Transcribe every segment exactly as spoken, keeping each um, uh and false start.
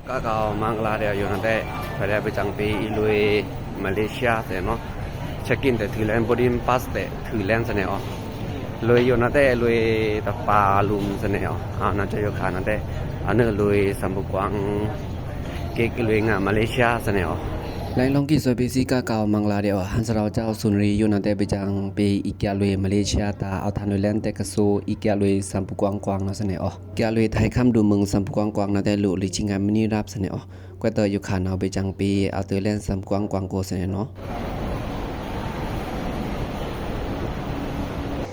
ကကောက်မင်္ဂလာဒဲး ယိုနာတဲ ထွဲဒဲး ဘိုက်ချောင်းပေအီလွေ မလေးရှား သဲနီၤ check in တဲ ထုးလဲဉ် boarding pass တဲ ထုးလဲဉ် သဲနီၤ လွေယိုနာတဲ လွေတပါလုမ် သဲနီၤ အနာကယိုခါနာတဲ အနွေလွေ စံဘူကွင် ကိတ်လွေငါ မလေးရှား သဲနီၤ လိုင်းလွင်ကီ ဆွေပြည်စည်း ကကောက်မင်္ဂလာဒဲး ဟန်ႏစရောင်ကျောင်း စွန်ရီယိုနာတဲ ဘိုက်ချောင်းပေ အီကလွေ မလေးရှား တအာ အဝ်ႏထန်လွေလဲဉ်တဲ ကဆိုအီကလွေ စံဘူကွင်ကွင် သဲနီၤ ကလွေ ထိုင်ခမ်းဒုမုင် စံဘူကွင်ကွင်နာတဲ လိုလီချင်းငါ မနီရပ် သဲနီၤ ကွဲးတယိုခါနာ ဘိုက်ချောင်းပေ အဝ်ႏလဲဉ် စံဘူကွင်ကွင်ကို သဲနီၤ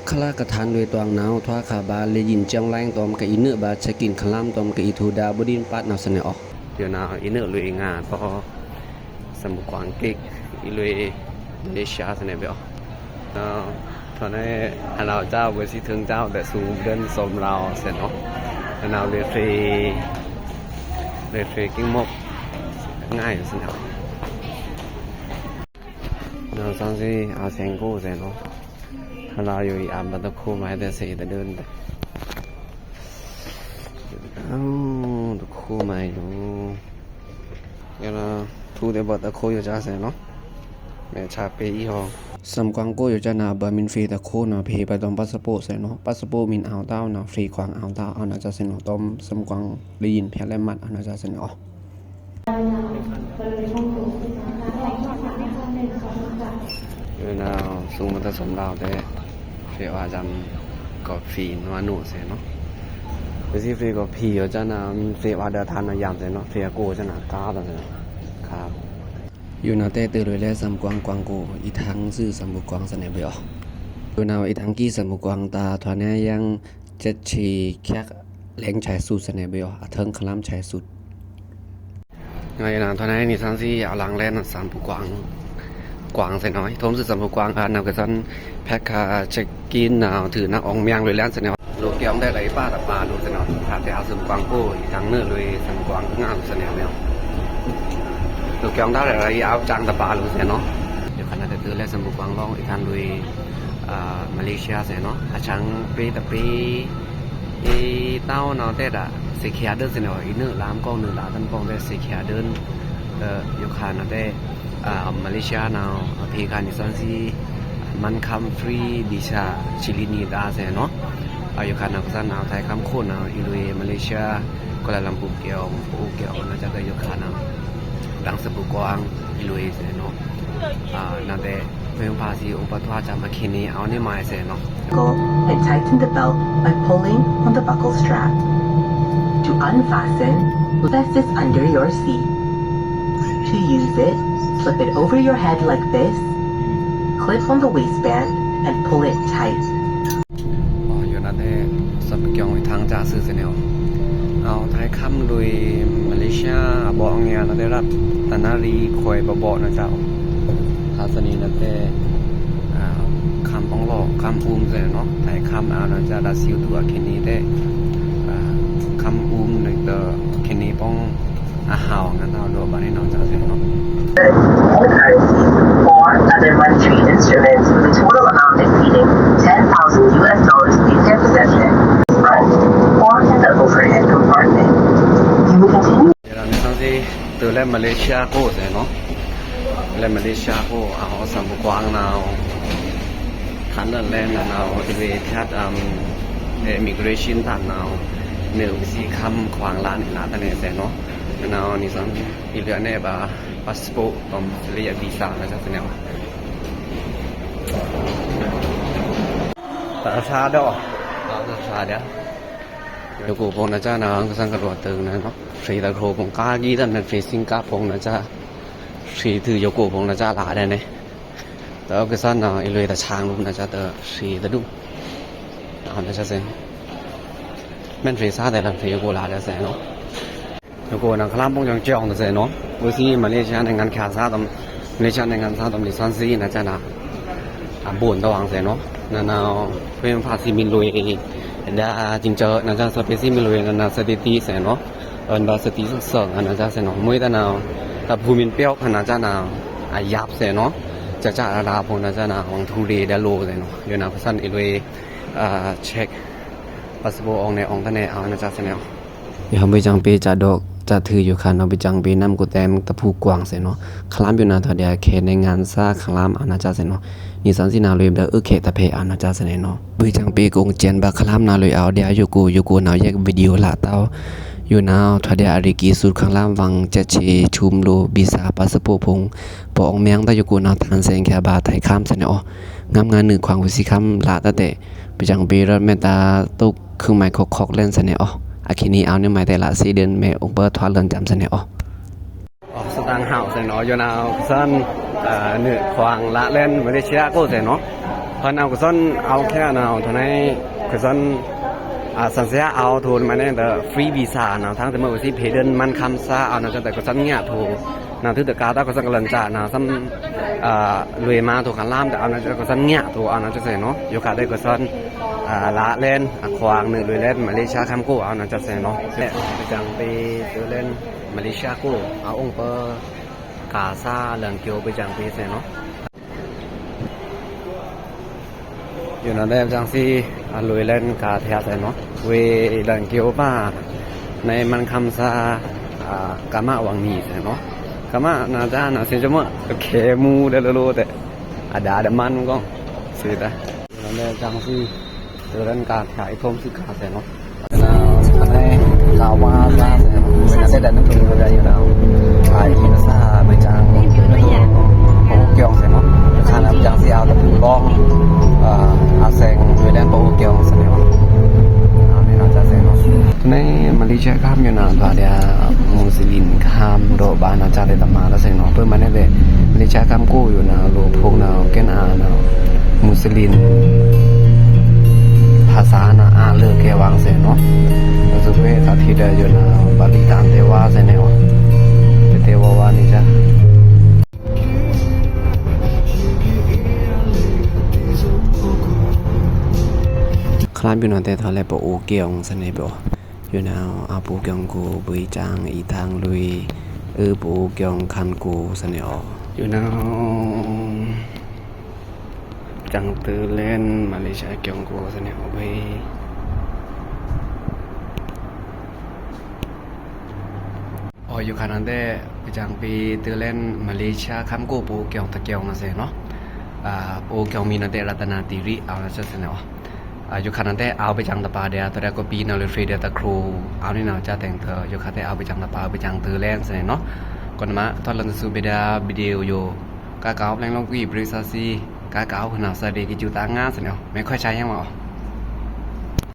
ခလကထန်လွေတွင်နာ ထွားခါဗာ လေယာဉ်ကြောင်းလိုင်းတွမ် ကအီနွေဗာ check in ခလမ်တွမ် ကအီထူဒါ boarding pass နာ သဲနီၤ ယိုနာ အီနွေလွေငါ ထွား စံဘူကွင်ကိတ် အီလွေ မလေးရှား သဲနီၤ ဘဲ ထွဲဒဲး အနာကဝေးစံထိုင်ကျောင်း တဲ သူဒန် သွမ်ရောင် သဲနီၤ အနာလွေဖရီ လွေဖရီကင်းမွတ် ငါ သဲနီၤ နာ စံစံ အသင်ကို သဲနီၤ အနာယိုအီအမ် ဘတခိုးမိုင်း တဲ သေတဒိုင် တဲ အဝ်ႏတခိုးမိုင်းယို ယိုနာ ထူးတဲ ဘတခိုးယိုကၠါ သဲနီၤ မဲချောင်းပေအီဟော စံဘူကွင်ကိုယိုကၠါနာ ဗာမင်ဖရီတခိုးနာ ဖေးဗာတွမ် passport သဲနီၤ passport မင်အဝ်ႏတဝ်းနာ ဖရီကွင်အဝ်ႏတဝ်း အနာကၠါ သဲနီၤ တွမ် စံဘူကွင် လေယာဉ်ဖျက်လက်မှတ် အနာကၠါ သဲနီၤ ယိုနာ သူမတသွမ်ရောင်တဲ ဖေးဝါဇမ် coffee နွားနု သဲနီၤ ပစံဖရီ coffee ယိုကၠါနာ မင်ဖရီဝါဒၢထန်နာယမ် သဲနီၤ ဖရီအကိုကၠါနာ ကား သဲနီၤ ခါ ယိုနာတဲ တုလွေလဲ စံဘူကွင်ကွင်ကို အီထင်စု စံဘူကွင် သဲနီၤ ဘဲ ယိုနာ အီထင်ကီ စံဘူကွင် တအာ ထွဲဒဲး ယင်း ချက်ချီ ချက်လဲဉ် ချောင်းစု သဲနီၤ ဘဲ အထင် ခလမ် ချောင်းစု ငါယိုနာ ထွဲဒဲး နီသွဉ်းသီး အလင်လဲဉ် စံဘူကွင် ကွင် သဲနီၤ ထုံးစု စံဘူကွင် အနာကစၢ် ဖက်ခါ check in နာ ထုးနာ အောင်မြင်လွေလဲဉ် သဲနီၤ လိုကဵင်တဲလီ အီပါတပါလို သဲနီၤ ခါတဲ အစံဘူကွင်ကို အီထင်နွေလွေ စံဘူကွင်ငါ သဲနီၤ ဘဲ လိုကဵင်တဲလီ အီအဝ်ႏစံတပါလို သဲနီၤ ယိုခါနာတဲ တုလဲ စံဘူကွင်လွင် အီထင်လွေ အာ မလေးရှား သဲနီၤ အချောင်းပေတပေ အီတဝ်းနာတဲဒၣ် သေခဲဒိုင် သဲနီၤ အီနွေလမ်းကောင်း နွေလမ်းတန်ကောင်းတဲ သေခဲဒိုင် ယိုခါနာတဲ အာ မလေးရှားနာ အဖေခါနီသွဉ်းသီး မန်ခမ်း free visa ချီလီနီဒါ သဲနီၤ အယိုခါနာကစၢ်နာ ထိုင်ခမ်းခိုးနာ အီလွေ မလေးရှား ကွာလာလမ်ပူကဵင် ပအိုကဵင် နာကၠါတဲ ယိုခါနာ ဒင်စံဘူကွင် အီလွေ သဲနီၤ အာ နာတဲ ဖဲဖါသီး အိုပထွားစၢမ် အခဲနေ အဝ်ႏနေမိုင်း သဲနီၤ Buckle and tighten the belt by pulling on the buckle strap. To unfasten, place this under your seat. To use it, slip it over your head like this, clip on the waistband, and pull it tight. ယိုနာတဲ စံဘူကွင် အီထင်စၢ်စု သဲနီၤ အဝ်ႏထိုင်ခမ်းလွေ မလေးရှား အဘိုးအငယ်နာတဲ ရပ်တနရီခွဲ ဘိုးဘိုးနာကၠါ ဟါသနီနာတဲ အာ ခမ်းပေါင်းလော ခမ်းအုမ် သဲနီၤ ထိုင်ခမ်း အနာကၠါ ဒၣ်စံတူ အခဲနေတဲ အာ ခမ်းအုမ် နာတဲ ခဲနေပေါင်း အဟောင်း နာတဲ လိုဗာန့ၣ် နာကၠါ သဲနီၤ All currencies or other monetary instruments with a total amount exceeding ten thousand U S dollars in their possession, front or in the overhead compartment. You will continue ယိုနာ နီသွဉ်းသီး တုလဲ မလေးရှားကို သဲနီၤ လဲ မလေးရှားကို အဟောင်းစံဘူကွင်နာ ခါနလဲနာ အီလွေဖြတ် အမ် immigration တန်နာ နွေဦးစံခမ်းခွင်လါန့ၣ် နာတန့ၣ် သဲနီၤ နာ နီသွဉ်း အီလွေန့ၣ်ဗာ passport တွမ် လီးယ visa နာကၠါ သဲနီၤ တၢ်ဆါဒီး တၢ်ဆါဒီး ယိုကိုဖုန်းနာကၠါနာ ကစၢ်ကရွာ်တုံနာနီၤ ဖြေတခရိုဖုန်း ကားကြီးတန်းနဲ့ ဖြေစင်ကားဖုန်းနာကၠါ ဖြေထုးယိုကိုဖုန်းနာကၠါ လာဒဲးန့ၣ် တၢ်ကစၢ်နာ အီလွေတဆါလူနာကၠါ တဖြေတဒူၣ် နာကၠါ သဲ မ့ၢ်ဖြေဆါတဲလၢ ဖြေယိုကိုလာဒဲး သဲနီၤ ယိုကိုနာ ခလမ် ဖုန်းကြောင်ကြောင် သဲနီၤ ဝဲစံ မလေးရှားနိုင်ငံခြားသား မလေးရှားနိုင်ငံသား တွမ် နီသွဉ်းသီး နာကၠါနာ အဘိုးတော်အောင် သဲနီၤ နာနာ ဖုန်းဖါသီးမီးလွေ ဒါ ကျဉ်းကျဉ်း နာကၠါ ဆွေပြည်စည်းမီးလွေ နာနာ သတိသီး သဲနီၤ အန်ဘၣ်သတိသီး နာကၠါ သဲနီၤ မွေးတနာ တၢ်ဘူမီးပျောက် နာကၠါနာ အယပ် သဲနီၤ ကၠါကၠါရၣ်ရၣ် ဖုန်းနာကၠါနာ ဝင်ထူးလေး ဒါလို သဲနီၤ ယိုနာ ကစၢ်အီလွေ အာ check passport အောင်နဲ့ အောင်တနဲ့ အောင်နာကၠါ သဲနီၤ ယဟန်ဘိုက်ချောင်းပေကၠါဒီး စံးထွုေယိုခါနီၤ ဗိုလ်ချုပ်ပေနမ်ကိုတဲမ် တဖူကွင်သေနီၤ ခလမ်ယူနၤထွဲဒျာခဲ နိုင်ငံသား ခလမ်အာဏာကျသေနီၤ နီသွဉ်းစံးနၤလွေဗဒအုခဲတဖဲအာဏာကျသေနီၤ ဗိုလ်ချုပ်ပေကုံကျဉ်ဗာခလမ်နၤလွေအဝ်ဒျာယိုကို ယိုကိုနဝ်ယဲက် video လတဝ် ယူနဝ်ထွဲဒျာအရီကံ စုခလမ် ဝင်ချက်ချေထုမ်လို ဗီဇာ ပါစပို့ဖုံ ပအီုံမၠိုင်တယိုကိုနဝ် ထန်စဲင်ခါဗာ ထိုင်ခမ်းသေနီၤ ငမ်းငါနုခွင်ဝီစံးခမ်း လတတဲ ဗိုလ်ချုပ်ပေရတ်မဲတာ်တုတ် ခုမိုင်ခွောက်ခွောက်လဲန်သေနီၤ အခံနီအဝ်န့ၣ်မ့ၢ်တဲလ စံးဒုးမဲအိုင်ပၢထွဲလွဉ်ကျမ်းသေနီၤ စတန်ဟဝ်သေနီၤ ယူနဝ်ကသွဉ် နုခွင်လလဲန် မလေးရှားကိုသေနီၤ ဖဲနဝ်ကသွဉ်အဝ်ခဲနဝ် ထွဲန့ၣ် ကသွဉ် စံးစဲအဝ်ထိုမးန့ၣ် free visa နဝ် ထန်းတမုဲဝီစံး ဖေဒုံမန်ခမ်းသာ အဝ်နဝ်ကသွဉ်တကသွဉ်ညါထို နဝ် ထုတကးတကသွဉ်ကလန်စာ နဝ် သမ် လွေမးထိုခလမ် အဝ်နဝ်ကသွဉ်ညါထို အဝ်နဝ်ကသွဉ်နီၤ ယိုခါဒဲကသွဉ် လလဲန် အခွင်နုလွေလဲန် မလေးရှားခမ်းကို အဝ်နဝ်ကသွဉ်နီၤ ဗိုလ်ချုပ်ပေ တုဲလဲန် မလေးရှားကို အအိုင်ပၢ ကါသာ လင်ကျို ဗိုလ်ချုပ်ပေသေနီၤ ယူနဝ်ဒဲကသွဉ်စံး အလွေလဲန်ကါထဲသေနီၤ ဝေလင်ကျိုဗာ နဲမန်ခမ်းသာ ကမဝင်နီသေနီၤ ကမနဒါနဝ်စံးကမ ခဲမူဒဲလိလိတဲ အဒါဒမန်ကွင် စံးဒၣ် ယူနဝ်ဒဲကသွဉ်စံး တုဲလဲန်ကါထဲ အထုံးစံးကါသေနီၤ နဝ် ကဝါသာသေနီၤ ဝေနဝ်ဒဲဒၣ်နုထုံးကါယူနဝ် အံသဆာ ဗိုလ်ချုပ်ပေကုံကျဉ်သေနီၤ ခါနဝ်ကသွဉ်စံးအဝ်တဖူကွင် အစဲင်လွေလဲန်ပေကုံကျဉ်သေနီၤ အဝ်န့ၣ်နဝ်ကသွဉ်နီၤ နဲမလေးရှားခမ်းယူနဝ်ထွဲဒျာ မွတ်စလင်ခမ်းဒီးဗာနဝ်ကသွဉ်ဒဲတမၤတၢ်သေနီၤ ပမၤနဲဒဲ မလေးရှားခမ်းကိုယူနဝ် လိုဖုံနဝ် ကဲနအါနဝ် မွတ်စလင် ဘာသာနဝ် အါလၢကဲဝံသေနီၤ အသုဝဲသးဖံဒၢယူနဝ် ဗာလီတၢ်တဲဝါသေနီၤ ပတဲဝါဝါန့ၣ်က ခလမ်ယူနဝ်တဲထွဲလဲပအိုကျိုင်သေနီၤ ပအို ယူနဝ် အပအိုကျိုင်ကို ဗိုလ်ချုပ် အံထင်လွေ အပအိုကျိုင်ခမ်းကိုသေနီၤ ယူနဝ် ဗိုလ်ချုပ်တုဲလဲန် မလေးရှားကျိုင်ကိုသေနီၤ ဗိုလ် အို ယူခါနဝ်ဒဲ ဗိုလ်ချုပ်ပေတုဲလဲန် မလေးရှားခမ်းကို ပအိုကျိုင်တကျိုင်သေနီၤ ပအိုကျိုင်မံၤနဝ်ဒဲ ရတနာသီရိ အဝ်နဝ်ကသွဉ်သေနီၤ ယူခါနဝ်ဒဲ အဝ်ဗိုလ်ချုပ်တပၤဒဲ ထွဲဒျာကပီနဝ်လွေ ဖေဒုံတခူ အဝ်န့ၣ်နဝ်ကသွဉ် ယူခါဒဲ အဝ်ဗိုလ်ချုပ်တပၤ ဗိုလ်ချုပ်တုဲလဲန်သေနီၤ ကနမ ထွဲလွဉ်တစူဘဲဒၣ် video ယို ကါကဝ်ပျဲင်လွံၢ်ကွံ ဘရိသၣ်စံ ကါကဝ်ဖုနဝ် စံးဒဲကကျူတၢ်ငါသေနီၤ မဲခွဲးဆါယဲမးအို